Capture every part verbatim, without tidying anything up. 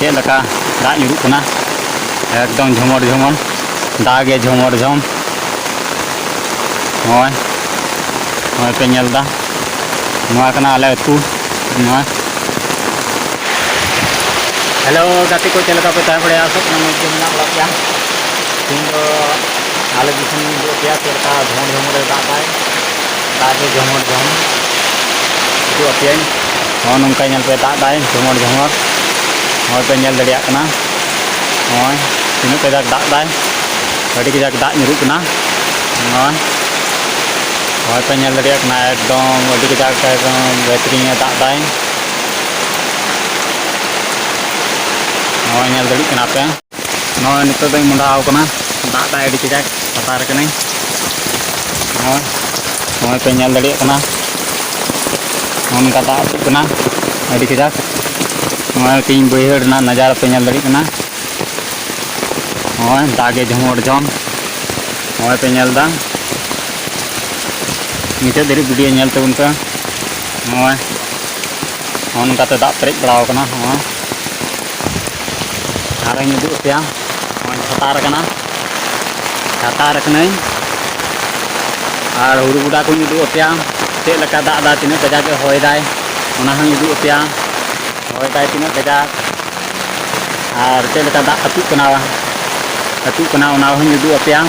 ᱪᱮᱫ ᱞᱮᱠᱟ ᱫᱟᱜ ᱧᱩᱨᱩᱜ ᱠᱟᱱᱟ, ᱮᱠᱫᱚᱢ ᱡᱷᱚᱢᱚᱨ ᱡᱷᱚᱢᱚᱨ, ᱫᱟᱜ ᱜᱮ ᱡᱷᱚᱢᱚᱨ ᱡᱷᱚᱢ᱾ ᱱᱚᱜᱼᱚᱭ, ᱱᱚᱜᱼᱚᱭ ᱯᱮ ᱧᱮᱞ ᱮᱫᱟ, ᱱᱚᱣᱟ ᱠᱟᱱᱟ ᱟᱞᱮ ᱟᱹᱛᱩ᱾ ᱱᱚᱣᱟ, ᱦᱮᱞᱳ ᱜᱟᱛᱮ ᱠᱚ, ᱪᱮᱫ ᱞᱮᱠᱟ ᱯᱮ ᱛᱟᱦᱮᱸ ᱵᱟᱲᱟᱭᱟ? ᱟᱥᱚᱜ ᱠᱟᱱᱟ ᱢᱚᱡᱽ ᱜᱮ ᱢᱮᱱᱟᱜ ᱵᱟᱲᱟ ᱯᱮᱭᱟ᱾ ᱛᱮᱦᱮᱧ ᱫᱚ ᱟᱞᱮ ᱫᱤᱥᱚᱢ ᱤᱧ ᱩᱫᱩᱜ ᱟᱯᱮᱭᱟ, ᱪᱮᱫ ᱞᱮᱠᱟ ᱡᱷᱚᱢᱚᱨ ᱡᱷᱚᱢᱚᱨᱮ ᱫᱟᱜ ᱫᱟᱭ, ᱫᱟᱜ ᱜᱮ ᱡᱷᱚᱢᱚᱨ ᱡᱷᱚᱢᱚᱨ᱾ ᱩᱫᱩᱜ ᱟᱯᱮᱭᱟᱹᱧ, ᱱᱚᱜᱼᱚ ᱱᱚᱝᱠᱟ ᱧᱮᱞ ᱯᱮ, ᱫᱟᱜ ᱫᱟᱭ ᱡᱷᱚᱢᱚᱨ ᱡᱷᱚᱢᱚᱨ᱾ ᱱᱚᱜᱼᱚᱭ ᱯᱮ ᱧᱮᱞ ᱫᱟᱲᱮᱭᱟᱜ ᱠᱟᱱᱟ, ᱱᱚᱜᱼᱚᱭ ᱛᱤᱱᱟᱹᱜ ᱠᱟᱡᱟᱠ ᱫᱟᱜ ᱫᱟᱭ, ᱟᱹᱰᱤ ᱠᱟᱡᱟᱠ ᱫᱟᱜ ᱧᱩᱨᱩᱜ ᱠᱟᱱᱟ᱾ ᱱᱚᱜᱼᱚᱭ, ᱱᱚᱜᱼᱚᱭ ᱯᱮ ᱧᱮᱞ ᱫᱟᱲᱮᱭᱟᱜ ᱠᱟᱱᱟ, ᱮᱠᱫᱚᱢ ᱟᱹᱰᱤ ᱠᱟᱡᱟᱠ ᱮᱠᱫᱚᱢ ᱵᱮᱛᱨᱤᱧ ᱮ ᱫᱟᱜ ᱫᱟᱭ᱾ ᱱᱚᱜᱼᱚᱭ ᱧᱮᱞ ᱫᱟᱲᱮᱭᱟᱜ ᱠᱟᱱᱟ ᱯᱮ᱾ ᱱᱚᱜᱼᱚᱭ ᱱᱤᱛᱚᱜ ᱫᱚᱧ ᱢᱚᱸᱰᱷᱟᱣ ᱠᱟᱱᱟ, ᱫᱟᱜ ᱫᱟᱭ ᱟᱹᱰᱤ ᱠᱟᱡᱟᱠ, ᱪᱷᱟᱛᱟᱨ ᱠᱟᱹᱱᱟᱹᱧ᱾ ᱱᱚᱜᱼᱚᱭ, ᱱᱚᱜᱼᱚᱭ ᱯᱮ ᱧᱮᱞ ᱫᱟᱲᱮᱭᱟᱜ ᱠᱟᱱᱟ, ᱱᱚᱜᱼᱚ ᱱᱚᱝᱠᱟ ᱫᱟᱜ ᱟᱹᱛᱩᱜ ᱠᱟᱱᱟ ᱟᱹᱰᱤ ᱠᱟᱡᱟᱠ᱾ ᱱᱚᱜᱼᱚᱭ ᱛᱤᱦᱤᱧ ᱵᱟᱹᱭᱦᱟᱹᱲ ᱨᱮᱱᱟᱜ ᱱᱟᱡᱟᱨᱟ ᱯᱮ ᱧᱮᱞ ᱫᱟᱲᱮᱭᱟᱜ ᱠᱟᱱᱟ᱾ ᱱᱚᱜᱼᱚᱭ ᱫᱟᱜ ᱜᱮ ᱡᱷᱚᱢᱚᱨ ᱡᱷᱚᱢ, ᱱᱚᱜᱼᱚᱭ ᱯᱮ ᱧᱮᱞ ᱮᱫᱟ᱾ ᱢᱩᱪᱟᱹᱫ ᱫᱷᱟᱹᱨᱤᱡ ᱵᱷᱤᱰᱤᱭᱳ ᱧᱮᱞ ᱛᱟᱵᱚᱱ ᱯᱮ᱾ ᱱᱚᱜᱼᱚᱭ, ᱱᱚᱜᱼᱚ ᱱᱚᱝᱠᱟᱛᱮ ᱫᱟᱜ ᱯᱮᱨᱮᱡ ᱵᱟᱲᱟᱣ ᱠᱟᱱᱟ᱾ ᱱᱚᱜᱼᱚᱭ, ᱟᱨᱚᱧ ᱩᱫᱩᱜ ᱟᱯᱮᱭᱟ, ᱱᱚᱜᱼᱚᱭ ᱪᱷᱟᱛᱟᱨ ᱠᱟᱱᱟ, ᱪᱷᱟᱛᱟᱨ ᱠᱟᱹᱱᱟᱹᱧ᱾ ᱟᱨ ᱦᱩᱲᱩ ᱜᱚᱰᱟ ᱠᱚᱧ ᱩᱫᱩᱜ ᱟᱯᱮᱭᱟ, ᱪᱮᱫ ᱞᱮᱠᱟ ᱫᱟᱜ ᱫᱟ, ᱛᱤᱱᱟᱹᱜ ᱠᱟᱡᱟᱠ ᱮ ᱦᱚᱭ ᱫᱟᱭ, ᱚᱱᱟ ᱦᱚᱸᱧ ᱩᱫᱩᱜ ᱟᱯᱮᱭᱟ᱾ ᱦᱚᱭ ᱫᱟᱭ ᱛᱤᱱᱟᱹᱜ ᱠᱟᱡᱟᱠ, ᱟᱨ ᱪᱮᱫ ᱞᱮᱠᱟ ᱫᱟᱜ ᱟᱹᱛᱩᱜ ᱠᱟᱱᱟ, ᱟᱹᱛᱩᱜ ᱠᱟᱱᱟ, ᱚᱱᱟ ᱦᱚᱸᱧ ᱩᱫᱩᱜ ᱟᱯᱮᱭᱟ᱾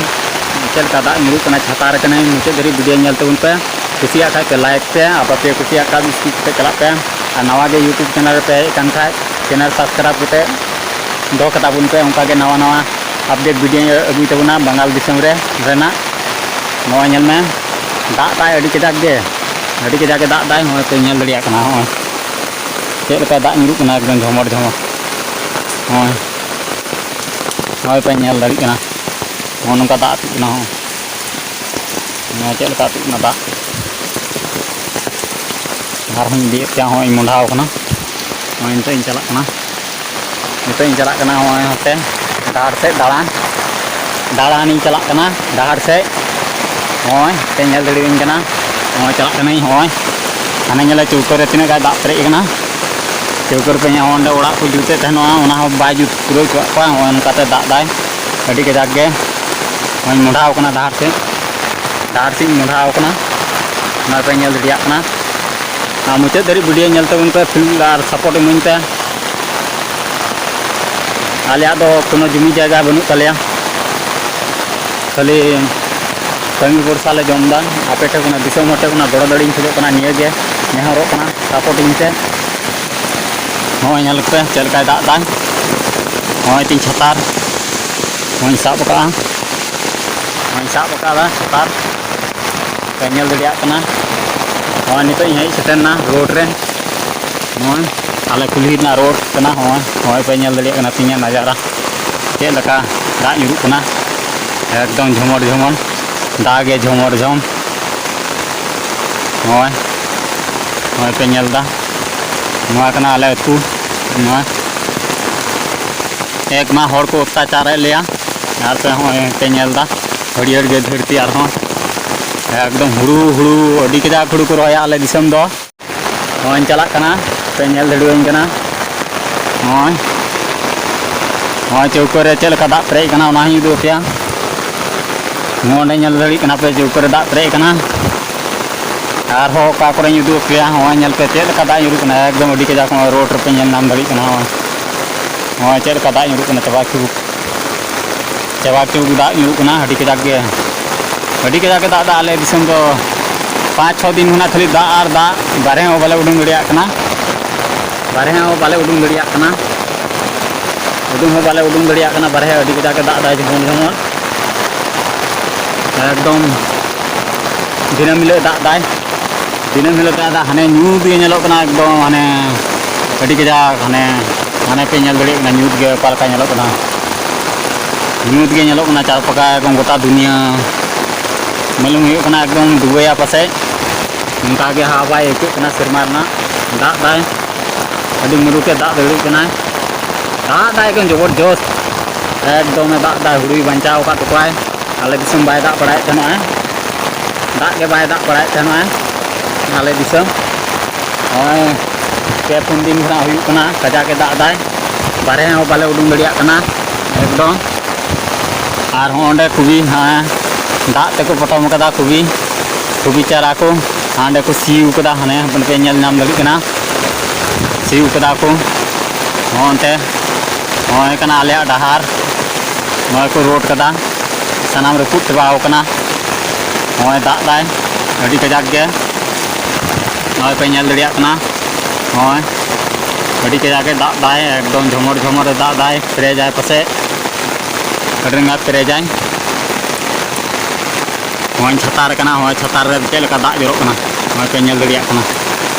ᱪᱮᱫ ᱞᱮᱠᱟ ᱫᱟᱜ ᱧᱩᱨᱩᱜ ᱠᱟᱱᱟ, ᱪᱷᱟᱛᱟᱨ ᱠᱟᱹᱱᱟᱹᱧ᱾ ᱢᱩᱪᱟᱹᱫ ᱫᱷᱟᱹᱨᱤᱡ ᱵᱷᱤᱰᱤᱭᱳ ᱧᱮᱞ ᱛᱟᱵᱚᱱ ᱯᱮ᱾ ᱠᱩᱥᱤᱭᱟᱜ ᱠᱷᱟᱡ ᱯᱮ ᱞᱟᱭᱤᱠ ᱯᱮ, ᱟᱨ ᱵᱟᱯᱮ ᱠᱩᱥᱤᱭᱟᱜ ᱠᱷᱟᱡ skip ᱠᱟᱛᱮ ᱪᱟᱞᱟᱜ ᱯᱮ᱾ ᱟᱨ ᱱᱟᱣᱟ ᱜᱮ YouTube ᱪᱮᱱᱮᱞ ᱨᱮᱯᱮ ᱦᱮᱡ ᱟᱠᱟᱱ ᱠᱷᱟᱡ, ᱪᱮᱱᱮᱞ ᱥᱟᱵᱥᱠᱨᱟᱭᱤᱵᱽ ᱠᱟᱛᱮ ᱫᱚᱦᱚ ᱠᱟᱛᱟ ᱵᱚᱱ ᱯᱮ᱾ ᱚᱱᱠᱟ ᱜᱮ ᱱᱟᱣᱟ ᱱᱟᱣᱟ ᱟᱯᱰᱮᱴ ᱵᱷᱤᱰᱤᱭᱳ ᱟᱹᱜᱩᱭ ᱛᱟᱵᱚᱱᱟ ᱵᱟᱝᱜᱟᱞ ᱫᱤᱥᱚᱢ ᱨᱮ ᱨᱮᱱᱟᱜ᱾ ᱱᱚᱣᱟ ᱧᱮᱞ ᱢᱮ, ᱫᱟᱜ ᱫᱟᱭ ᱟᱹᱰᱤ ᱠᱟᱡᱟᱠ ᱜᱮ, ᱟᱹᱰᱤ ᱠᱟᱡᱟᱠ ᱜᱮ ᱫᱟᱜ ᱫᱟᱭ᱾ ᱱᱚᱜᱼᱚᱭ ᱯᱮ ᱧᱮᱞ ᱫᱟᱲᱮᱭᱟᱜ ᱠᱟᱱᱟ, ᱱᱚᱜᱼᱚᱭ ᱪᱮᱫ ᱞᱮᱠᱟ ᱫᱟᱜ ᱧᱩᱨᱩᱜ ᱠᱟᱱᱟ, ᱮᱠᱫᱚᱢ ᱡᱷᱚᱢᱚᱨ ᱡᱷᱚᱢᱚᱨ᱾ ᱱᱚᱜᱼᱚᱭ, ᱱᱚᱜᱼᱚᱭ ᱯᱮ ᱧᱮᱞ ᱫᱟᱲᱮᱭᱟᱜ ᱠᱟᱱᱟ, ᱱᱚᱜᱼᱚ ᱱᱚᱝᱠᱟ ᱫᱟᱜ ᱟᱹᱛᱩᱜ ᱠᱟᱱᱟ᱾ ᱦᱚᱸ, ᱱᱚᱣᱟ ᱪᱮᱫ ᱞᱮᱠᱟ ᱟᱹᱛᱩᱜ ᱠᱟᱱᱟ ᱫᱟᱜ᱾ ᱟᱨᱦᱚᱸᱧ ᱤᱫᱤᱭᱮᱫ ᱯᱮᱭᱟ, ᱦᱚᱸᱜᱼᱚᱭ ᱤᱧ ᱢᱚᱸᱰᱷᱟᱣ ᱠᱟᱱᱟ᱾ ᱱᱚᱜᱼᱚᱭ ᱱᱤᱛᱚᱜ ᱤᱧ ᱪᱟᱞᱟᱜ ᱠᱟᱱᱟ, ᱱᱤᱛᱚᱜ ᱤᱧ ᱪᱟᱞᱟᱜ ᱠᱟᱱᱟ ᱦᱚᱸᱜᱼᱚᱭ ᱦᱟᱱᱛᱮ ᱰᱟᱦᱟᱨ ᱥᱮᱫ ᱫᱟᱬᱟᱱ, ᱫᱟᱬᱟᱱᱤᱧ ᱪᱟᱞᱟᱜ ᱠᱟᱱᱟ ᱰᱟᱦᱟᱨ ᱥᱮᱫ᱾ ᱱᱚᱜᱼᱚᱭ ᱯᱮ ᱧᱮᱞ ᱫᱟᱲᱮᱭᱟᱹᱧ ᱠᱟᱱᱟ, ᱱᱚᱜᱼᱚᱭ ᱪᱟᱞᱟᱜ ᱠᱟᱹᱱᱟᱹᱧ᱾ ᱱᱚᱜᱼᱚᱭ ᱦᱟᱱᱮ ᱧᱮᱞᱮ ᱪᱩᱣᱠᱟᱹ ᱨᱮ ᱛᱤᱱᱟᱹᱜ ᱜᱟᱱ ᱫᱟᱜ ᱯᱮᱨᱮᱡ ᱟᱠᱟᱱᱟ᱾ ᱪᱟᱹᱣᱠᱟᱹ ᱨᱮᱯᱮ ᱧᱮᱞ, ᱚᱸᱰᱮ ᱚᱲᱟᱜ ᱠᱚ ᱡᱩᱛᱮᱫ ᱛᱟᱦᱮᱱᱚᱜᱼᱟ, ᱚᱱᱟ ᱦᱚᱸ ᱵᱟᱭ ᱡᱩᱛ ᱯᱩᱨᱟᱹᱣ ᱦᱚᱪᱚᱣᱟᱜ ᱠᱚᱣᱟ᱾ ᱱᱚᱜᱼᱚᱭ ᱱᱚᱝᱠᱟᱛᱮ ᱫᱟᱜ ᱫᱟᱭ ᱟᱹᱰᱤ ᱠᱟᱡᱟᱠ ᱜᱮ᱾ ᱱᱚᱜᱼᱚᱭ ᱢᱚᱰᱷᱟᱣ ᱠᱟᱱᱟ ᱰᱟᱦᱟᱨ ᱥᱮᱫ, ᱰᱟᱦᱟᱨ ᱥᱮᱫ ᱤᱧ ᱢᱚᱰᱷᱟᱣ ᱠᱟᱱᱟ, ᱱᱚᱜᱼᱚᱭ ᱯᱮ ᱧᱮᱞ ᱫᱟᱲᱮᱭᱟᱜ ᱠᱟᱱᱟ᱾ ᱟᱨ ᱢᱩᱪᱟᱹᱫ ᱫᱷᱟᱹᱨᱤᱡ video ᱧᱮᱞ ᱛᱟᱵᱚᱱ ᱯᱮ, ᱯᱷᱤᱞᱢ ᱟᱨ support ᱤᱢᱟᱹᱧ ᱯᱮ᱾ ᱟᱞᱮᱭᱟᱜ ᱫᱚ ᱠᱳᱱᱳ ᱡᱩᱢᱤ ᱡᱟᱭᱜᱟ ᱵᱟᱹᱱᱩᱜ ᱛᱟᱞᱮᱭᱟ, ᱠᱷᱟᱹᱞᱤ ᱠᱟᱹᱢᱤ ᱵᱷᱚᱨᱥᱟ ᱞᱮ ᱡᱚᱢ ᱮᱫᱟ᱾ ᱟᱯᱮ ᱴᱷᱮᱱ ᱠᱷᱚᱱᱟᱜ, ᱫᱤᱥᱚᱢ ᱦᱚᱲ ᱴᱷᱮᱱ ᱠᱷᱚᱱᱟᱜ ᱜᱚᱲᱚ ᱫᱟᱲᱮᱧ ᱠᱷᱚᱡᱚᱜ ᱠᱟᱱᱟ, ᱱᱤᱭᱟᱹ ᱜᱮ ᱱᱮᱦᱚᱨᱚᱜ ᱠᱟᱱᱟ, support ᱤᱧ ᱯᱮ᱾ ᱱᱚᱜᱼᱚᱭ ᱧᱮᱞ ᱯᱮ ᱪᱮᱫ ᱞᱮᱠᱟᱭ ᱫᱟᱜ ᱫᱟᱭ᱾ ᱱᱚᱜᱼᱚᱭ ᱛᱤᱧ ᱪᱷᱟᱛᱟᱨ, ᱱᱚᱜᱼᱚᱭ ᱤᱧ ᱥᱟᱵ ᱟᱠᱟᱫᱼᱟ, ᱱᱚᱜᱼᱚᱭ ᱤᱧ ᱥᱟᱵ ᱟᱠᱟᱫᱟ ᱪᱷᱟᱛᱟᱨ, ᱯᱮ ᱧᱮᱞ ᱫᱟᱲᱮᱭᱟᱜ ᱠᱟᱱᱟ᱾ ᱱᱚᱜᱼᱚᱭ ᱱᱤᱛᱚᱜ ᱤᱧ ᱦᱮᱡ ᱥᱮᱴᱮᱨ ᱮᱱᱟ road ᱨᱮ, ᱱᱚᱜᱼᱚᱭ ᱟᱞᱮ ᱠᱩᱞᱦᱤ ᱨᱮᱱᱟᱜ road ᱠᱟᱱᱟ᱾ ᱱᱚᱜᱼᱚᱭ, ᱱᱚᱜᱼᱚᱭ ᱯᱮ ᱧᱮᱞ ᱫᱟᱲᱮᱭᱟᱜ ᱠᱟᱱᱟ ᱛᱤᱧᱟᱹᱜ ᱱᱟᱡᱟᱨᱟ, ᱪᱮᱫ ᱞᱮᱠᱟ ᱫᱟᱜ ᱧᱩᱨᱩᱜ ᱠᱟᱱᱟ, ᱮᱠᱫᱚᱢ ᱡᱷᱚᱢᱚᱨ ᱡᱷᱚᱢᱚᱨ ᱫᱟᱜ ᱜᱮ ᱡᱷᱚᱢᱚᱨ ᱡᱷᱚᱢ᱾ ᱱᱚᱜᱼᱚᱭ, ᱱᱚᱜᱼᱚᱭ ᱯᱮ ᱧᱮᱞ ᱮᱫᱟ, ᱱᱚᱣᱟ ᱠᱟᱱᱟ ᱟᱞᱮ ᱟᱹᱛᱩ᱾ ᱱᱚᱣᱟ ᱮᱠ ᱢᱟ ᱦᱚᱲ ᱠᱚ ᱚᱛᱛᱟᱪᱟᱨᱮᱫ ᱞᱮᱭᱟ, ᱟᱨ ᱯᱮ ᱦᱚᱸᱜᱼᱚᱭ ᱯᱮ ᱧᱮᱞ ᱮᱫᱟ ᱦᱟᱹᱨᱭᱟᱹᱲ ᱜᱮ ᱫᱷᱟᱹᱨᱛᱤ ᱟᱨᱦᱚᱸ ᱮᱠᱫᱚᱢ ᱦᱩᱲᱩ, ᱦᱩᱲᱩ, ᱟᱹᱰᱤ ᱠᱟᱡᱟᱠ ᱦᱩᱲᱩ ᱠᱚ ᱨᱚᱦᱚᱭᱟ ᱟᱞᱮ ᱫᱤᱥᱚᱢ ᱫᱚ᱾ ᱱᱚᱜᱼᱚᱭ ᱪᱟᱞᱟᱜ ᱠᱟᱱᱟ, ᱯᱮ ᱧᱮᱞ ᱫᱟᱲᱮᱭᱟᱹᱧ ᱠᱟᱱᱟ᱾ ᱱᱚᱜᱼᱚᱭ, ᱱᱚᱜᱼᱚᱭ ᱪᱟᱹᱣᱠᱟᱹ ᱨᱮ ᱪᱮᱫ ᱞᱮᱠᱟ ᱫᱟᱜ ᱯᱮᱨᱮᱡ ᱟᱠᱟᱱᱟ, ᱚᱱᱟ ᱦᱚᱸᱧ ᱩᱫᱩᱜ ᱟᱯᱮᱭᱟ᱾ ᱱᱚᱸᱰᱮ ᱧᱮᱞ ᱫᱟᱲᱮᱭᱟᱜ ᱠᱟᱱᱟ ᱯᱮ, ᱪᱟᱹᱣᱠᱟᱹ ᱨᱮ ᱫᱟᱜ ᱯᱮᱨᱮᱡ ᱟᱠᱟᱱᱟ᱾ ᱟᱨᱦᱚᱸ ᱚᱠᱟ ᱠᱚᱨᱮᱧ ᱩᱫᱩᱜ ᱟᱯᱮᱭᱟ, ᱱᱚᱜᱼᱚᱭ ᱧᱮᱞ ᱯᱮ ᱪᱮᱫ ᱞᱮᱠᱟ ᱫᱟᱜ ᱧᱩᱨᱩᱜ ᱠᱟᱱᱟ, ᱮᱠᱫᱚᱢ ᱟᱹᱰᱤ ᱠᱟᱡᱟᱠ᱾ ᱱᱚᱜᱼᱚᱭ road ᱨᱮᱯᱮ ᱧᱮᱞ ᱧᱟᱢ ᱫᱟᱲᱮᱭᱟᱜ ᱠᱟᱱᱟ, ᱱᱚᱜᱼᱚᱭ, ᱱᱚᱜᱼᱚᱭ ᱪᱮᱫ ᱞᱮᱠᱟ ᱫᱟᱜ ᱧᱩᱨᱩᱜ ᱠᱟᱱᱟ, ᱪᱟᱵᱟ ᱪᱩᱠ, ᱪᱟᱵᱟ ᱪᱩᱠ ᱫᱟᱜ ᱧᱩᱨᱩᱜ ᱠᱟᱱᱟ ᱟᱹᱰᱤ ᱠᱟᱡᱟᱠ ᱜᱮ, ᱟᱹᱰᱤ ᱠᱟᱡᱟᱠ ᱜᱮ ᱫᱟᱜ ᱫᱟ ᱟᱞᱮ ᱫᱤᱥᱚᱢ ᱫᱚ᱾ ᱯᱟᱸᱪ ᱪᱷᱚ ᱫᱤᱱ ᱠᱷᱚᱱᱟᱜ ᱠᱷᱟᱹᱞᱤ ᱫᱟᱜ ᱟᱨ ᱫᱟᱜ, ᱵᱟᱨᱦᱮ ᱦᱚᱸ ᱵᱟᱞᱮ ᱩᱰᱩᱝ ᱫᱟᱲᱮᱭᱟᱜ ᱠᱟᱱᱟ, ᱵᱟᱨᱦᱮ ᱦᱚᱸ ᱵᱟᱞᱮ ᱩᱰᱩᱝ ᱫᱟᱲᱮᱭᱟᱜ ᱠᱟᱱᱟ, ᱩᱰᱩᱝ ᱦᱚᱸ ᱵᱟᱞᱮ ᱩᱰᱩᱝ ᱫᱟᱲᱮᱭᱟᱜ ᱠᱟᱱᱟ ᱵᱟᱨᱦᱮ, ᱟᱹᱰᱤ ᱠᱟᱡᱟᱠ ᱜᱮ ᱫᱟᱜ ᱫᱟᱭ ᱡᱷᱚᱢᱚᱨ ᱡᱷᱚᱢᱚᱨ᱾ ᱮᱠᱫᱚᱢ ᱫᱤᱱᱟᱹᱢ ᱦᱤᱞᱳᱜ ᱫᱟᱜ ᱫᱟᱭ, ᱫᱤᱱᱟᱹᱢ ᱦᱤᱞᱳᱜ ᱫᱟᱜ ᱫᱟᱭ, ᱦᱟᱱᱮ ᱧᱩᱛ ᱜᱮ ᱧᱮᱞᱚᱜ ᱠᱟᱱᱟ ᱮᱠᱫᱚᱢ, ᱦᱟᱱᱮ ᱟᱹᱰᱤ ᱠᱟᱡᱟᱠ, ᱦᱟᱱᱮ, ᱦᱟᱱᱮ ᱯᱮ ᱧᱮᱞ ᱫᱟᱲᱮᱭᱟᱜ ᱠᱟᱱᱟ ᱧᱩᱛ ᱜᱮ ᱚᱠᱟ ᱞᱮᱠᱟ ᱧᱮᱞᱚᱜ ᱠᱟᱱᱟ, ᱧᱩᱛ ᱜᱮ ᱧᱮᱞᱚᱜ ᱠᱟᱱᱟ ᱪᱟᱨᱯᱟᱠᱟ ᱮᱠᱫᱚᱢ ᱜᱚᱴᱟ ᱫᱩᱱᱤᱭᱟᱹ᱾ ᱢᱟᱞᱩᱢ ᱦᱩᱭᱩᱜ ᱠᱟᱱᱟ ᱮᱠᱫᱚᱢ ᱰᱩᱵᱟᱹᱭᱟ ᱯᱟᱥᱮᱡ, ᱚᱱᱠᱟ ᱜᱮ ᱦᱟᱣᱟ ᱵᱟᱭ ᱟᱹᱭᱠᱟᱹᱜ ᱠᱟᱱᱟ ᱥᱮᱨᱢᱟ ᱨᱮᱱᱟᱜ᱾ ᱫᱟᱜ ᱫᱟᱭ, ᱟᱹᱰᱤ ᱢᱩᱨᱩᱠᱮ ᱫᱟᱜ ᱫᱟᱲᱮᱭᱟᱜ ᱠᱟᱱᱟᱭ, ᱫᱟᱜ ᱫᱟᱭ ᱮᱠᱫᱚᱢ ᱡᱚᱵᱚᱨᱡᱚᱥᱛ, ᱮᱠᱫᱚᱢᱮ ᱫᱟᱜ ᱫᱟᱭ, ᱦᱩᱲᱩᱭ ᱵᱟᱧᱪᱟᱣ ᱟᱠᱟᱫ ᱛᱟᱠᱚᱣᱟᱭ᱾ ᱟᱞᱮ ᱫᱤᱥᱚᱢ ᱵᱟᱭ ᱫᱟᱜ ᱵᱟᱲᱟᱭᱮᱫ ᱛᱟᱦᱮᱱᱚᱜᱼᱟ, ᱫᱟᱜ ᱜᱮ ᱵᱟᱭ ᱫᱟᱜ ᱵᱟᱲᱟᱭᱮᱫ ᱛᱟᱦᱮᱱᱚᱜᱼᱟ ᱟᱞᱮ ᱫᱤᱥᱚᱢ᱾ ᱱᱚᱜᱼᱚᱭ ᱯᱮ ᱯᱩᱱ ᱫᱤᱱ ᱠᱷᱚᱱᱟᱜ ᱦᱩᱭᱩᱜ ᱠᱟᱱᱟ, ᱠᱟᱡᱟᱠ ᱮ ᱫᱟᱜ ᱮᱫᱟᱭ, ᱵᱟᱨᱦᱮ ᱦᱚᱸ ᱵᱟᱞᱮ ᱩᱰᱩᱝ ᱫᱟᱲᱮᱭᱟᱜ ᱠᱟᱱᱟ ᱮᱠᱫᱚᱢ᱾ ᱟᱨ ᱦᱚᱸ ᱚᱸᱰᱮ ᱠᱚᱵᱤ, ᱦᱮᱸ, ᱫᱟᱜ ᱛᱮᱠᱚ ᱯᱚᱴᱚᱢ ᱠᱟᱫᱟ ᱠᱚᱵᱤ, ᱠᱚᱵᱤ ᱪᱟᱨᱟ ᱠᱚ᱾ ᱦᱟᱸᱰᱮ ᱠᱚ ᱥᱤᱣ ᱠᱟᱫᱟ, ᱦᱟᱱᱮ ᱦᱟᱯᱮ ᱧᱮᱞ ᱧᱟᱢ ᱫᱟᱲᱮᱭᱟᱜ ᱠᱟᱱᱟ, ᱥᱤᱣ ᱠᱟᱫᱟ ᱠᱚ᱾ ᱦᱚᱸ ᱚᱱᱛᱮ, ᱦᱚᱸᱜᱼᱚᱭ ᱠᱟᱱᱟ ᱟᱞᱮᱭᱟᱜ ᱰᱟᱦᱟᱨ, ᱱᱚᱜᱼᱚᱭ ᱠᱚ ᱨᱳᱰ ᱠᱟᱫᱟ, ᱥᱟᱱᱟᱢ ᱨᱟᱹᱯᱩᱫ ᱪᱟᱵᱟᱣ ᱠᱟᱱᱟ᱾ ᱱᱚᱜᱼᱚᱭ ᱫᱟᱜ ᱫᱟᱭ ᱟᱹᱰᱤ ᱠᱟᱡᱟᱠ ᱜᱮ, ᱱᱚᱜᱼᱚᱭ ᱯᱮ ᱧᱮᱞ ᱫᱟᱲᱮᱭᱟᱜ ᱠᱟᱱᱟ᱾ ᱱᱚᱜᱼᱚᱭ ᱟᱹᱰᱤ ᱠᱟᱡᱟᱠ ᱮ ᱫᱟᱜ ᱫᱟᱭ, ᱮᱠᱫᱚᱢ ᱡᱷᱚᱢᱚᱨ ᱡᱷᱚᱢᱚᱨ ᱮ ᱫᱟᱜ ᱫᱟᱭ, ᱯᱮᱨᱮᱡᱟᱭ ᱯᱟᱥᱮᱡ, ᱟᱹᱰᱤ ᱨᱟᱸᱜᱟᱣ ᱯᱮᱨᱮᱡᱟᱭ᱾ ᱱᱚᱜᱼᱚᱭ ᱪᱷᱟᱛᱟ ᱨᱮ ᱠᱟᱱᱟ, ᱱᱚᱜᱼᱚᱭ ᱪᱷᱟᱛᱟ ᱨᱮ ᱪᱮᱫ ᱞᱮᱠᱟ ᱫᱟᱜ ᱡᱚᱨᱚᱜ ᱠᱟᱱᱟ, ᱱᱚᱜᱼᱚᱭ ᱯᱮ ᱧᱮᱞ ᱫᱟᱲᱮᱭᱟᱜ ᱠᱟᱱᱟ,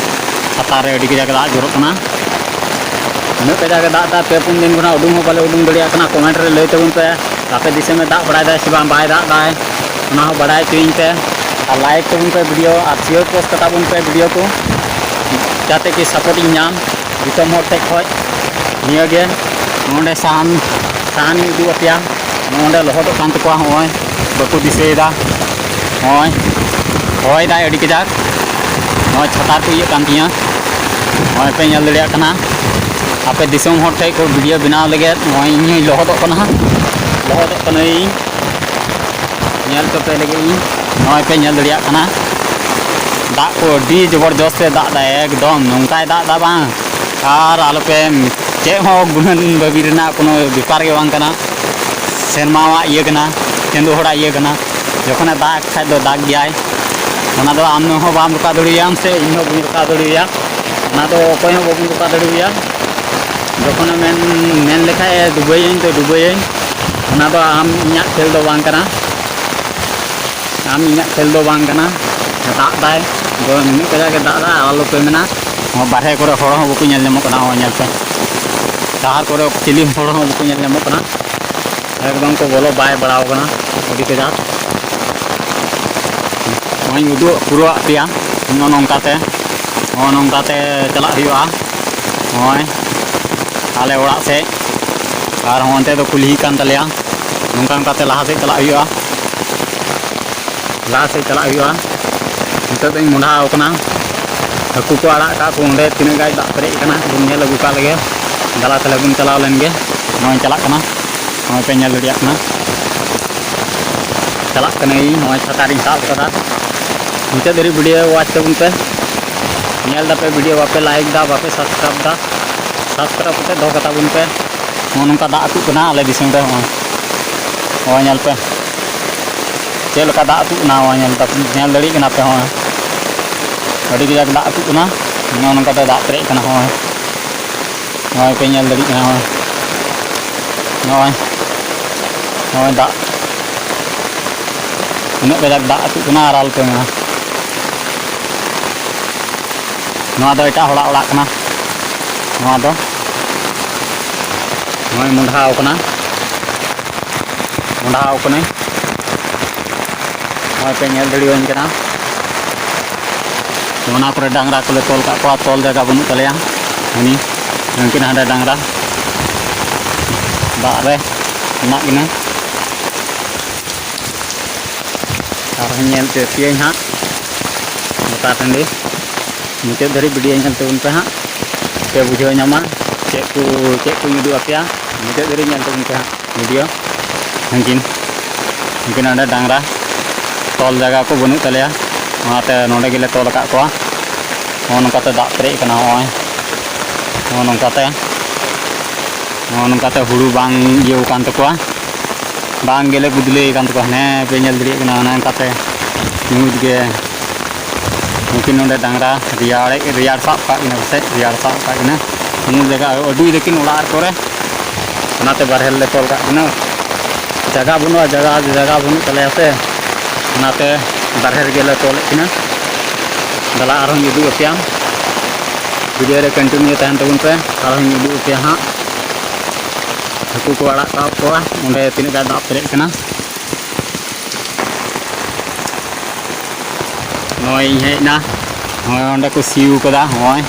ᱪᱷᱟᱛᱟ ᱨᱮ ᱟᱹᱰᱤ ᱠᱟᱡᱟᱠ ᱫᱟᱜ ᱡᱚᱨᱚᱜ ᱠᱟᱱᱟ᱾ ᱩᱱᱟᱹᱜ ᱠᱟᱡᱟᱠ ᱮ ᱫᱟᱜ ᱮᱫᱟ, ᱯᱮ ᱯᱩᱱ ᱫᱤᱱ ᱠᱷᱚᱱᱟᱜ ᱩᱰᱩᱝ ᱦᱚᱸ ᱵᱟᱞᱮ ᱩᱰᱩᱝ ᱫᱟᱲᱮᱭᱟᱜ ᱠᱟᱱᱟ᱾ ᱠᱚᱢᱮᱱᱴ ᱨᱮ ᱞᱟᱹᱭ ᱛᱟᱵᱚᱱ ᱯᱮ, ᱟᱯᱮ ᱫᱤᱥᱚᱢ ᱮ ᱫᱟᱜ ᱵᱟᱲᱟᱭᱮᱫᱟ ᱥᱮ ᱵᱟᱝ, ᱵᱟᱭ ᱫᱟᱜ ᱮᱫᱟᱭ, ᱚᱱᱟ ᱦᱚᱸ ᱵᱟᱲᱟᱭ ᱦᱚᱪᱚᱭᱤᱧ ᱯᱮ᱾ ᱟᱨ ᱞᱟᱭᱤᱠ ᱛᱟᱵᱚᱱ ᱯᱮ ᱵᱷᱤᱰᱤᱭᱳ, ᱟᱨ ᱥᱮᱭᱟᱨ ᱯᱳᱥᱴ ᱠᱟᱛᱟ ᱵᱚᱱ ᱯᱮ ᱵᱷᱤᱰᱤᱭᱳ ᱠᱚ, ᱡᱟᱛᱮ ᱠᱤ ᱥᱟᱯᱳᱨᱴ ᱤᱧ ᱧᱟᱢ ᱫᱤᱥᱚᱢ ᱦᱚᱲ ᱴᱷᱮᱡ ᱠᱷᱚᱡ᱾ ᱱᱤᱭᱟᱹᱜᱮ ᱱᱚᱰᱮ ᱥᱟᱦᱟᱱ, ᱥᱟᱦᱟᱱᱤᱧ ᱩᱫᱩᱜ ᱟᱯᱮᱭᱟ᱾ ᱱᱚᱰᱮ ᱞᱚᱦᱚᱫᱚᱜ ᱠᱟᱱ ᱛᱟᱠᱚᱣᱟ, ᱦᱚᱸᱜᱼᱚᱭ ᱵᱟᱠᱚ ᱫᱤᱥᱟᱹᱭᱮᱫᱟ᱾ ᱱᱚᱜᱼᱚᱭ ᱦᱚᱭ ᱫᱟᱭ ᱟᱹᱰᱤ ᱠᱟᱡᱟᱠ, ᱱᱚᱜᱼᱚᱭ ᱪᱷᱟᱛᱟ ᱠᱚ ᱤᱭᱟᱹᱜ ᱠᱟᱱ ᱛᱤᱧᱟᱹ, ᱱᱚᱜᱼᱚᱭ ᱯᱮ ᱧᱮᱞ ᱫᱟᱲᱮᱭᱟᱜ ᱠᱟᱱᱟ᱾ ᱟᱯᱮ ᱫᱤᱥᱚᱢ ᱦᱚᱲ ᱴᱷᱮᱡ ᱠᱷᱚᱡ ᱵᱷᱤᱰᱤᱭᱳ ᱵᱮᱱᱟᱣ ᱞᱟᱹᱜᱤᱫ ᱱᱚᱜᱼᱚᱭ ᱤᱧ ᱦᱚᱸᱧ ᱞᱚᱦᱚᱫᱚᱜ ᱠᱟᱱᱟ ᱦᱟᱸᱜ, ᱞᱚᱦᱚᱫᱚᱜ ᱠᱟᱹᱱᱟᱹᱧ᱾ ᱧᱮᱞ ᱦᱚᱪᱚ ᱯᱮ ᱞᱟᱹᱜᱤᱫ ᱤᱧ᱾ ᱱᱚᱜᱼᱚᱭ ᱯᱮ ᱧᱮᱞ ᱫᱟᱲᱮᱭᱟᱜ ᱠᱟᱱᱟ, ᱫᱟᱜ ᱠᱚ ᱟᱹᱰᱤ ᱡᱚᱵᱚᱨᱡᱚᱥᱛ ᱮ ᱫᱟᱜ ᱮᱫᱟ, ᱮᱠᱫᱚᱢ ᱱᱚᱝᱠᱟᱭ ᱫᱟᱜ ᱮᱫᱟ ᱵᱟᱝ, ᱟᱨ ᱟᱞᱚᱯᱮ, ᱪᱮᱫ ᱦᱚᱸ ᱜᱩᱱᱟᱹᱱ ᱵᱷᱟᱹᱵᱤ ᱨᱮᱱᱟᱜ ᱠᱳᱱᱳ ᱵᱮᱯᱟᱨ ᱜᱮ ᱵᱟᱝ ᱠᱟᱱᱟ᱾ ᱥᱮᱨᱢᱟᱣᱟᱜ ᱤᱭᱟᱹ ᱠᱟᱱᱟ, ᱪᱟᱸᱫᱳ ᱦᱚᱲᱟᱜ ᱤᱭᱟᱹ ᱠᱟᱱᱟ᱾ ᱡᱚᱠᱷᱚᱱᱮ ᱫᱟᱜ ᱠᱷᱟᱡ ᱫᱚ ᱫᱟᱜ ᱜᱮᱭᱟᱭ, ᱚᱱᱟ ᱫᱚ ᱟᱢ ᱦᱚᱸ ᱵᱟᱢ ᱨᱚᱠᱟ ᱫᱟᱲᱮᱭᱟᱜᱼᱟᱢ ᱥᱮ ᱤᱧ ᱦᱚᱸ ᱵᱟᱹᱧ ᱨᱚᱠᱟ ᱫᱟᱲᱮᱭᱟᱜᱼᱟ, ᱚᱱᱟ ᱫᱚ ᱚᱠᱚᱭ ᱦᱚᱸ ᱵᱟᱵᱚᱱ ᱨᱚᱠᱟ ᱫᱟᱲᱮᱭᱟᱭᱟ᱾ ᱡᱚᱠᱷᱚᱱᱮ ᱢᱮᱱ, ᱢᱮᱱ ᱞᱮᱠᱷᱟᱡ ᱮ ᱰᱩᱵᱟᱹᱭᱟᱹᱧ ᱛᱚ ᱰᱩᱵᱟᱹᱭᱟᱹᱧ, ᱚᱱᱟ ᱫᱚ ᱟᱢ ᱤᱧᱟᱹᱜ ᱠᱷᱮᱞ ᱫᱚ ᱵᱟᱝ ᱠᱟᱱᱟ᱾ ᱟᱢ ᱤᱧᱟᱹᱜ ᱠᱷᱮᱞ ᱫᱚ ᱵᱟᱝ ᱠᱟᱱᱟ᱾ ᱫᱟᱜ ᱫᱟᱭ, ᱱᱤᱱᱟᱹᱜ ᱠᱟᱡᱟᱠ ᱮ ᱫᱟᱜ ᱫᱟ, ᱟᱨ ᱟᱞᱚᱯᱮ ᱢᱮᱱᱟ᱾ ᱱᱚᱣᱟ ᱵᱟᱨᱦᱮ ᱠᱚᱨᱮ ᱦᱚᱲ ᱦᱚᱸ ᱵᱟᱠᱚ ᱧᱮᱞ ᱧᱟᱢᱚᱜ ᱠᱟᱱᱟ, ᱱᱚᱜᱼᱚᱭ ᱧᱮᱞ ᱯᱮ᱾ ᱰᱟᱦᱟᱨ ᱠᱚᱨᱮ ᱪᱤᱞᱤ ᱦᱚᱲ ᱦᱚᱸ ᱵᱟᱠᱚ ᱧᱮᱞ ᱧᱟᱢᱚᱜ ᱠᱟᱱᱟ, ᱮᱠᱫᱚᱢ ᱠᱚ ᱵᱚᱞᱚ ᱵᱟᱭ ᱵᱟᱲᱟᱣ ᱠᱟᱱᱟ ᱟᱹᱰᱤ ᱠᱟᱡᱟᱠ᱾ ᱱᱚᱜᱼᱚᱭ ᱩᱫᱩᱜ ᱯᱩᱨᱟᱹᱣᱟᱜ ᱯᱮᱭᱟ, ᱱᱚᱜᱼᱚ ᱱᱚᱝᱠᱟᱛᱮ, ᱱᱚᱜᱼᱚ ᱱᱚᱝᱠᱟᱛᱮ ᱪᱟᱞᱟᱜ ᱦᱩᱭᱩᱜᱼᱟ᱾ ᱱᱚᱜᱼᱚᱭ ᱟᱞᱮ ᱚᱲᱟᱜ ᱥᱮᱫ, ᱟᱨ ᱦᱚᱸ ᱚᱱᱛᱮ ᱫᱚ ᱠᱩᱞᱦᱤ ᱠᱟᱱ ᱛᱟᱞᱮᱭᱟ᱾ ᱱᱚᱝᱠᱟ ᱱᱚᱝᱠᱟᱛᱮ ᱞᱟᱦᱟ ᱥᱮᱫ ᱪᱟᱞᱟᱜ ᱦᱩᱭᱩᱜᱼᱟ, ᱞᱟᱦᱟ ᱥᱮᱫ ᱪᱟᱞᱟᱜ ᱦᱩᱭᱩᱜᱼᱟ᱾ ᱱᱤᱛᱚᱜ ᱫᱚᱧ ᱢᱚᱰᱷᱟᱣ ᱠᱟᱱᱟ, ᱦᱟᱹᱠᱩ ᱠᱚ ᱟᱲᱟᱜ ᱠᱟᱜ ᱠᱚ ᱚᱸᱰᱮ ᱛᱤᱱᱟᱹᱜ ᱜᱟᱡ ᱫᱟᱜ ᱯᱮᱨᱮᱡ ᱟᱠᱟᱱᱟ ᱵᱚᱱ ᱧᱮᱞ ᱟᱹᱜᱩ ᱠᱟᱜ ᱞᱮᱜᱮ᱾ ᱫᱟᱞᱟ ᱛᱟᱦᱞᱮ ᱵᱚᱱ ᱪᱟᱞᱟᱣ ᱞᱮᱱ ᱜᱮ᱾ ᱱᱚᱜᱼᱚᱭ ᱪᱟᱞᱟᱜ ᱠᱟᱱᱟ, ᱱᱚᱜᱼᱚᱭ ᱯᱮ ᱧᱮᱞ ᱫᱟᱲᱮᱭᱟᱜ ᱠᱟᱱᱟ, ᱪᱟᱞᱟᱜ ᱠᱟᱹᱱᱟᱹᱧ᱾ ᱱᱚᱜᱼᱚᱭ ᱪᱷᱟᱛᱟ ᱨᱤᱧ ᱥᱟᱵ ᱠᱟᱫᱟ᱾ ᱢᱩᱪᱟᱹᱫ ᱫᱷᱟᱹᱨᱤᱡ video watch ᱛᱟᱵᱚᱱ ᱯᱮ᱾ ᱧᱮᱞ ᱫᱟᱯᱮ video ᱵᱟᱯᱮ like ᱫᱟ, ᱵᱟᱯᱮ subscribe ᱫᱟ, subscribe ᱠᱟᱛᱮ ᱫᱚᱦᱚ ᱠᱟᱛᱟ ᱵᱚᱱ ᱯᱮ᱾ ᱱᱚᱜᱼᱚ ᱱᱚᱝᱠᱟ ᱫᱟᱜ ᱟᱹᱛᱩᱜ ᱠᱟᱱᱟ ᱟᱞᱮ ᱫᱤᱥᱚᱢ ᱨᱮ᱾ ᱦᱚᱸᱜᱼᱚᱭ, ᱦᱚᱸᱜᱼᱚᱭ ᱧᱮᱞ ᱯᱮ ᱪᱮᱫ ᱞᱮᱠᱟ ᱫᱟᱜ ᱟᱹᱛᱩᱜ ᱠᱟᱱᱟ᱾ ᱦᱚᱸᱜᱼᱚᱭ ᱧᱮᱞ ᱛᱟᱯᱮ, ᱧᱮᱞ ᱫᱟᱲᱮᱭᱟᱜ ᱠᱟᱱᱟ ᱯᱮ᱾ ᱦᱚᱸᱜᱼᱚᱭ ᱟᱹᱰᱤ ᱠᱟᱡᱟᱠ ᱫᱟᱜ ᱟᱹᱛᱩᱜ ᱠᱟᱱᱟ᱾ ᱱᱚᱜᱼᱚ ᱱᱚᱝᱠᱟ ᱛᱮ ᱫᱟᱜ ᱯᱮᱨᱮᱡ ᱠᱟᱱᱟ᱾ ᱦᱚᱸᱜᱼᱚᱭ, ᱦᱚᱸᱜᱼᱚᱭ ᱯᱮ ᱧᱮᱞ ᱫᱟᱲᱮᱭᱟᱜ ᱠᱟᱱᱟ᱾ ᱦᱚᱸᱜᱼᱚᱭ, ᱦᱚᱸᱜᱼᱚᱭ, ᱦᱚᱸᱜᱼᱚᱭ ᱫᱟᱜ ᱩᱱᱟᱹᱜ ᱠᱟᱡᱟᱠ ᱫᱟᱜ ᱟᱹᱛᱩᱜ ᱠᱟᱱᱟ ᱟᱨ ᱟᱞᱚᱯᱮ ᱢᱮᱱᱟ᱾ ᱱᱚᱣᱟ ᱫᱚ ᱮᱴᱟᱜ ᱦᱚᱲᱟᱜ ᱚᱲᱟᱜ ᱠᱟᱱᱟ᱾ ᱱᱚᱣᱟ ᱫᱚ, ᱱᱚᱜᱼᱚᱭ ᱢᱚᱸᱰᱷᱟᱣ ᱠᱟᱱᱟ, ᱢᱚᱸᱰᱷᱟᱣ ᱠᱟᱹᱱᱟᱹᱧ᱾ ᱱᱚᱜᱼᱚᱭ ᱯᱮ ᱧᱮᱞ ᱫᱟᱲᱮᱭᱟᱹᱧ ᱠᱟᱱᱟ᱾ ᱚᱱᱟ ᱠᱚᱨᱮ ᱰᱟᱝᱨᱟ ᱠᱚᱞᱮ ᱛᱚᱞ ᱠᱟᱜ ᱠᱚᱣᱟ, ᱛᱚᱞ ᱡᱟᱭᱜᱟ ᱵᱟᱹᱱᱩᱜ ᱛᱟᱞᱮᱭᱟ᱾ ᱩᱱᱤ, ᱩᱱᱠᱤᱱ ᱦᱟᱸᱰᱮ ᱰᱟᱝᱨᱟ ᱫᱟᱜ ᱨᱮ ᱢᱮᱱᱟᱜ ᱠᱤᱱᱟ᱾ ᱟᱨᱦᱚᱸ ᱧᱮᱞ ᱦᱚᱪᱚ ᱯᱮᱭᱟᱹᱧ ᱦᱟᱸᱜ ᱜᱚᱴᱟ ᱴᱟᱺᱰᱤ᱾ ᱢᱩᱪᱟᱹᱫ ᱫᱷᱟᱹᱨᱤᱡ video ᱧᱮᱞ ᱛᱟᱵᱚᱱ ᱯᱮ ᱦᱟᱸᱜ, ᱯᱮ ᱵᱩᱡᱷᱟᱹᱣ ᱧᱟᱢᱟ ᱪᱮᱫ ᱠᱚ, ᱪᱮᱫ ᱠᱚᱧ ᱩᱫᱩᱜ ᱟᱯᱮᱭᱟ᱾ ᱢᱩᱪᱟᱹᱫ ᱫᱷᱟᱹᱨᱤᱡ ᱧᱮᱞ ᱛᱟᱵᱚᱱ ᱯᱮ ᱦᱟᱸᱜ video᱾ ᱩᱱᱠᱤᱱ, ᱩᱱᱠᱤᱱ ᱚᱸᱰᱮ ᱰᱟᱝᱨᱟ ᱛᱚᱞ ᱡᱟᱭᱜᱟ ᱠᱚ ᱵᱟᱹᱱᱩᱜ ᱛᱟᱞᱮᱭᱟ, ᱚᱱᱟᱛᱮ ᱱᱚᱸᱰᱮ ᱜᱮᱞᱮ ᱛᱚᱞ ᱟᱠᱟᱫ ᱠᱚᱣᱟ᱾ ᱱᱚᱜᱼᱚ ᱱᱚᱝᱠᱟᱛᱮ ᱫᱟᱜ ᱯᱮᱨᱮᱡ ᱟᱠᱟᱱᱟ᱾ ᱱᱚᱜᱼᱚᱭ, ᱱᱚᱜᱼᱚ ᱱᱚᱝᱠᱟᱛᱮ, ᱱᱚᱜᱼᱚ ᱱᱚᱝᱠᱟᱛᱮ ᱦᱩᱲᱩ ᱵᱟᱝ ᱤᱭᱟᱹᱣ ᱟᱠᱟᱱ ᱛᱟᱠᱚᱣᱟ, ᱵᱟᱝ ᱜᱮᱞᱮ ᱜᱩᱫᱽᱞᱟᱹᱭ ᱟᱠᱟᱱ ᱛᱟᱠᱚᱣᱟ᱾ ᱦᱮᱸ, ᱯᱮ ᱧᱮᱞ ᱫᱟᱲᱮᱭᱟᱜ ᱠᱟᱱᱟ, ᱚᱱᱮ ᱚᱱᱠᱟᱛᱮ ᱧᱩᱛ ᱜᱮ᱾ ᱩᱱᱠᱤᱱ ᱱᱚᱰᱮ ᱰᱟᱝᱨᱟ ᱨᱮᱭᱟᱲ, ᱨᱮᱭᱟᱲ ᱥᱟᱵ ᱠᱟᱜ ᱠᱤᱱᱟ ᱯᱟᱥᱮᱡ, ᱨᱮᱭᱟᱲ ᱥᱟᱵ ᱠᱟᱜ ᱠᱤᱱᱟ᱾ ᱩᱢᱩᱞ ᱡᱟᱭᱜᱟ ᱟᱹᱰᱤ ᱛᱟᱹᱠᱤᱱ ᱚᱲᱟᱜ ᱠᱚᱨᱮ, ᱚᱱᱟᱛᱮ ᱵᱟᱨᱦᱮ ᱨᱮᱞᱮ ᱛᱚᱞ ᱠᱟᱜ ᱠᱤᱱᱟ᱾ ᱡᱟᱭᱜᱟ ᱵᱟᱹᱱᱩᱜᱼᱟ, ᱡᱟᱭᱜᱟ, ᱡᱟᱭᱜᱟ ᱵᱟᱹᱱᱩᱜ ᱛᱟᱞᱮᱭᱟ ᱥᱮ, ᱚᱱᱟᱛᱮ ᱵᱟᱨᱦᱮ ᱨᱮᱜᱮ ᱞᱮ ᱛᱚᱞᱮᱫ ᱠᱤᱱᱟ᱾ ᱫᱮᱞᱟ ᱟᱨᱦᱚᱸᱧ ᱩᱫᱩᱜ ᱟᱯᱮᱭᱟ, video ᱨᱮ continue ᱛᱟᱦᱮᱱ ᱛᱟᱵᱚᱱ ᱯᱮ, ᱟᱨᱦᱚᱸᱧ ᱩᱫᱩᱜ ᱟᱯᱮᱭᱟ ᱦᱟᱸᱜ᱾ ᱦᱟᱹᱠᱩ ᱠᱚ ᱟᱲᱟᱜ ᱠᱟᱜ ᱠᱚᱣᱟ ᱚᱸᱰᱮ ᱛᱤᱱᱟᱹᱜ ᱜᱟᱱ ᱫᱟᱜ ᱯᱮᱨᱮᱡ ᱠᱟᱱᱟ᱾ ᱱᱚᱜᱼᱚᱭ ᱤᱧ ᱦᱮᱡ ᱮᱱᱟ, ᱱᱚᱜᱼᱚᱭ ᱚᱸᱰᱮ ᱠᱚ ᱥᱤᱭᱩ ᱠᱟᱫᱟ᱾ ᱱᱚᱜᱼᱚᱭ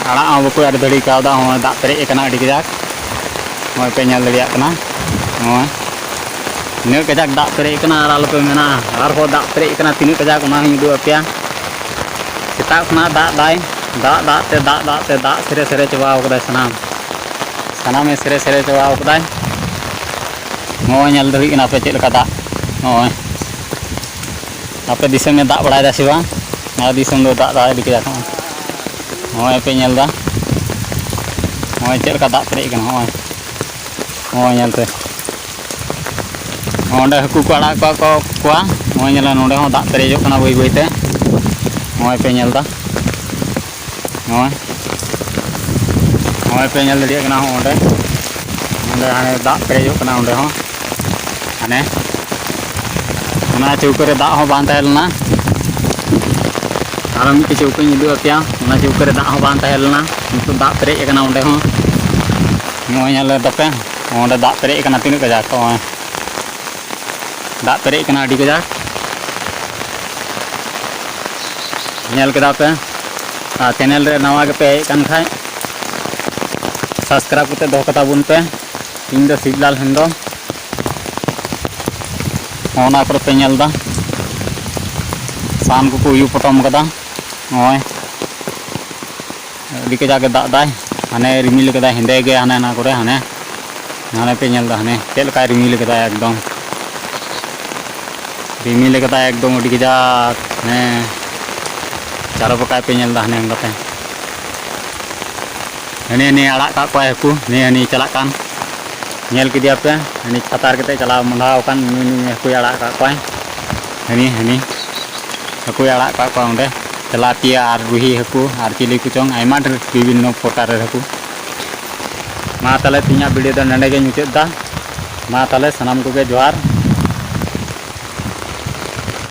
ᱟᱲᱟᱜ ᱦᱚᱸ ᱵᱟᱠᱚ ᱮᱨ ᱫᱟᱲᱮ ᱠᱟᱣᱫᱟ᱾ ᱱᱚᱜᱼᱚᱭ ᱫᱟᱜ ᱯᱮᱨᱮᱡ ᱟᱠᱟᱱᱟ ᱟᱹᱰᱤ ᱠᱟᱡᱟᱠ᱾ ᱱᱚᱜᱼᱚᱭ ᱯᱮ ᱧᱮᱞ ᱫᱟᱲᱮᱭᱟᱜ ᱠᱟᱱᱟ, ᱱᱚᱜᱼᱚᱭ ᱛᱤᱱᱟᱹᱜ ᱠᱟᱡᱟᱠ ᱫᱟᱜ ᱯᱮᱨᱮᱡ ᱟᱠᱟᱱᱟ ᱟᱨ ᱟᱞᱚᱯᱮ ᱢᱮᱱᱟ, ᱟᱨᱦᱚᱸ ᱫᱟᱜ ᱯᱮᱨᱮᱡ ᱟᱠᱟᱱᱟ ᱛᱤᱱᱟᱹᱜ ᱠᱟᱡᱟᱠ, ᱚᱱᱟ ᱦᱚᱸᱧ ᱩᱫᱩᱜ ᱟᱯᱮᱭᱟ᱾ ᱥᱮᱛᱟᱜ ᱠᱷᱚᱱᱟᱜ ᱫᱟᱜ ᱫᱟᱭ᱾ ᱫᱟᱜ ᱫᱟᱜ ᱛᱮ, ᱫᱟᱜ ᱫᱟᱜ ᱛᱮ, ᱫᱟᱜ ᱥᱮᱨᱮ ᱥᱮᱨᱮ ᱪᱟᱵᱟᱣ ᱠᱟᱫᱟᱭ ᱥᱟᱱᱟᱢ᱾ ᱥᱟᱱᱟᱢᱮ ᱥᱮᱨᱮ ᱥᱮᱨᱮ ᱪᱟᱵᱟᱣ ᱠᱟᱫᱟᱭ᱾ ᱱᱚᱜᱼᱚᱭ ᱧᱮᱞ ᱫᱟᱲᱮᱭᱟᱜ ᱠᱟᱱᱟ ᱯᱮ ᱪᱮᱫ ᱞᱮᱠᱟ ᱫᱟᱜ᱾ ᱱᱚᱜᱼᱚᱭ ᱟᱯᱮ ᱫᱤᱥᱚᱢᱮ ᱫᱟᱜ ᱵᱟᱲᱟᱭᱮᱫᱟ ᱥᱮ ᱵᱟᱝ? ᱱᱚᱣᱟ ᱫᱤᱥᱚᱢ ᱫᱚ ᱫᱟᱜ ᱫᱟᱜ ᱤᱫᱤ ᱠᱮᱫᱟ᱾ ᱱᱚᱜᱼᱚᱭ, ᱱᱚᱜᱼᱚᱭ ᱯᱮ ᱧᱮᱞ ᱮᱫᱟ, ᱱᱚᱜᱼᱚᱭ ᱪᱮᱫ ᱞᱮᱠᱟ ᱫᱟᱜ ᱯᱮᱨᱮᱡ ᱠᱟᱱᱟ᱾ ᱱᱚᱜᱼᱚᱭ, ᱱᱚᱜᱼᱚᱭ ᱧᱮᱞ ᱯᱮ, ᱚᱸᱰᱮ ᱦᱟᱹᱠᱩ ᱠᱚ ᱟᱲᱟᱜ ᱠᱚᱣᱟ ᱠᱚ, ᱠᱚᱣᱟ᱾ ᱱᱚᱜᱼᱚᱭ ᱧᱮᱞ, ᱱᱚᱸᱰᱮ ᱦᱚᱸ ᱫᱟᱜ ᱯᱮᱨᱮᱡᱚᱜ ᱠᱟᱱᱟ ᱵᱟᱹᱭ ᱵᱟᱹᱭ ᱛᱮ᱾ ᱱᱚᱜᱼᱚᱭ ᱯᱮ ᱧᱮᱞ ᱮᱫᱟ, ᱱᱚᱜᱼᱚᱭ, ᱱᱚᱜᱼᱚᱭ ᱯᱮ ᱧᱮᱞ ᱫᱟᱲᱮᱭᱟᱜ ᱠᱟᱱᱟ, ᱦᱚᱸ ᱚᱸᱰᱮ, ᱚᱸᱰᱮ ᱦᱟᱱᱮ ᱫᱟᱜ ᱯᱮᱨᱮᱡᱚᱜ ᱠᱟᱱᱟ ᱚᱸᱰᱮ ᱦᱚᱸ᱾ ᱦᱟᱱᱮ ᱚᱱᱟ ᱪᱟᱹᱣᱠᱟᱹ ᱨᱮ ᱫᱟᱜ ᱦᱚᱸ ᱵᱟᱝ ᱛᱟᱦᱮᱸ ᱞᱮᱱᱟ᱾ ᱟᱨᱚ ᱢᱤᱫᱴᱮᱡ ᱪᱟᱹᱣᱠᱟᱹᱧ ᱩᱫᱩᱜ ᱟᱯᱮᱭᱟ, ᱚᱱᱟ ᱪᱟᱹᱣᱠᱟᱹ ᱨᱮ ᱫᱟᱜ ᱦᱚᱸ ᱵᱟᱝ ᱛᱟᱦᱮᱸ ᱞᱮᱱᱟ᱾ ᱱᱤᱛᱚᱜ ᱫᱟᱜ ᱯᱮᱨᱮᱡ ᱟᱠᱟᱱᱟ ᱚᱸᱰᱮ ᱦᱚᱸ᱾ ᱱᱚᱜᱼᱚᱭ ᱧᱮᱞ ᱞᱮᱫ ᱛᱟᱯᱮ, ᱚᱸᱰᱮ ᱫᱟᱜ ᱯᱮᱨᱮᱡ ᱟᱠᱟᱱᱟ ᱛᱤᱱᱟᱹᱜ ᱠᱟᱡᱟᱠ᱾ ᱱᱚᱜᱼᱚᱭ ᱫᱟᱜ ᱯᱮᱨᱮᱡ ᱟᱠᱟᱱᱟ ᱟᱹᱰᱤ ᱠᱟᱡᱟᱠ᱾ ᱧᱮᱞ ᱠᱮᱫᱟ ᱯᱮ᱾ ᱟᱨ ᱪᱮᱱᱮᱞ ᱨᱮ ᱱᱟᱣᱟ ᱜᱮᱯᱮ ᱦᱮᱡ ᱟᱠᱟᱱ ᱠᱷᱟᱡ, ᱥᱟᱵᱥᱠᱨᱟᱭᱤᱵ ᱠᱟᱛᱮ ᱫᱚᱦᱚ ᱠᱟᱛᱟ ᱵᱚᱱ ᱯᱮ᱾ ᱤᱧ ᱫᱚ ᱥᱤᱵᱞᱟᱞ ᱦᱮᱢᱵᱨᱚᱢ᱾ ᱚᱱᱟ ᱠᱚᱨᱮ ᱯᱮ ᱧᱮᱞ ᱮᱫᱟ, ᱥᱟᱦᱟᱱ ᱠᱚᱠᱚ ᱩᱭᱩ ᱯᱚᱴᱚᱢ ᱠᱟᱫᱟ᱾ ᱱᱚᱜᱼᱚᱭ ᱟᱹᱰᱤ ᱠᱟᱡᱟᱠ ᱜᱮ ᱫᱟᱜ ᱫᱟᱭ᱾ ᱦᱟᱱᱮ ᱨᱤᱢᱤᱞ ᱠᱟᱫᱟᱭ ᱦᱮᱸᱫᱮ ᱜᱮ, ᱦᱟᱱᱮ ᱦᱟᱱᱟ ᱠᱚᱨᱮ, ᱦᱟᱱᱮ, ᱦᱟᱱᱮ ᱯᱮ ᱧᱮᱞ ᱮᱫᱟ, ᱦᱟᱱᱮ ᱪᱮᱫ ᱞᱮᱠᱟᱭ ᱨᱤᱢᱤᱞ ᱠᱟᱫᱟᱭ ᱮᱠᱫᱚᱢ᱾ ᱨᱤᱢᱤᱞ ᱠᱟᱫᱟᱭ ᱮᱠᱫᱚᱢ ᱟᱹᱰᱤ ᱠᱟᱡᱟᱠ, ᱦᱟᱱᱮ ᱪᱟᱨᱚ ᱯᱟᱠᱟᱭ ᱯᱮ ᱧᱮᱞ ᱮᱫᱟ, ᱦᱟᱱᱮ ᱚᱱᱠᱟᱛᱮ᱾ ᱦᱟᱹᱱᱤ, ᱦᱟᱹᱱᱤ ᱟᱲᱟᱜ ᱠᱟᱜ ᱠᱚᱣᱟᱭ ᱦᱟᱹᱠᱩ, ᱦᱟᱹᱱᱤ, ᱦᱟᱹᱱᱤ ᱪᱟᱞᱟᱜ ᱠᱟᱱ᱾ ᱧᱮᱞ ᱠᱮᱫᱮᱭᱟ ᱯᱮ, ᱦᱟᱹᱱᱤ ᱪᱷᱟᱛᱟᱨ ᱠᱟᱛᱮ ᱪᱟᱞᱟᱣ ᱢᱚᱸᱰᱷᱟᱣ ᱟᱠᱟᱱ, ᱱᱩᱭ, ᱱᱩᱭ ᱦᱟᱹᱠᱩᱭ ᱟᱲᱟᱜ ᱠᱟᱜ ᱠᱚᱣᱟᱭ᱾ ᱦᱟᱹᱱᱤ, ᱦᱟᱹᱱᱤ ᱦᱟᱹᱠᱩᱭ ᱟᱲᱟᱜ ᱠᱟᱜ ᱠᱚᱣᱟ ᱚᱸᱰᱮ, ᱛᱮᱞᱟᱯᱤᱭᱟ ᱟᱨ ᱨᱩᱦᱤ ᱦᱟᱹᱠᱩ ᱟᱨ ᱪᱤᱞᱤ ᱠᱚᱪᱚᱝ, ᱟᱭᱢᱟ ᱰᱷᱮᱨ ᱵᱤᱵᱷᱤᱱᱱᱚ ᱯᱨᱚᱠᱟᱨ ᱨᱮᱱ ᱦᱟᱹᱠᱩ᱾ ᱢᱟ ᱛᱟᱦᱞᱮ ᱛᱮᱦᱮᱧᱟᱜ video ᱫᱚ ᱱᱚᱸᱰᱮ ᱜᱮᱧ ᱢᱩᱪᱟᱹᱫ ᱮᱫᱟ᱾ ᱢᱟ ᱛᱟᱦᱞᱮ ᱥᱟᱱᱟᱢ ᱠᱚᱜᱮ ᱡᱚᱦᱟᱨ᱾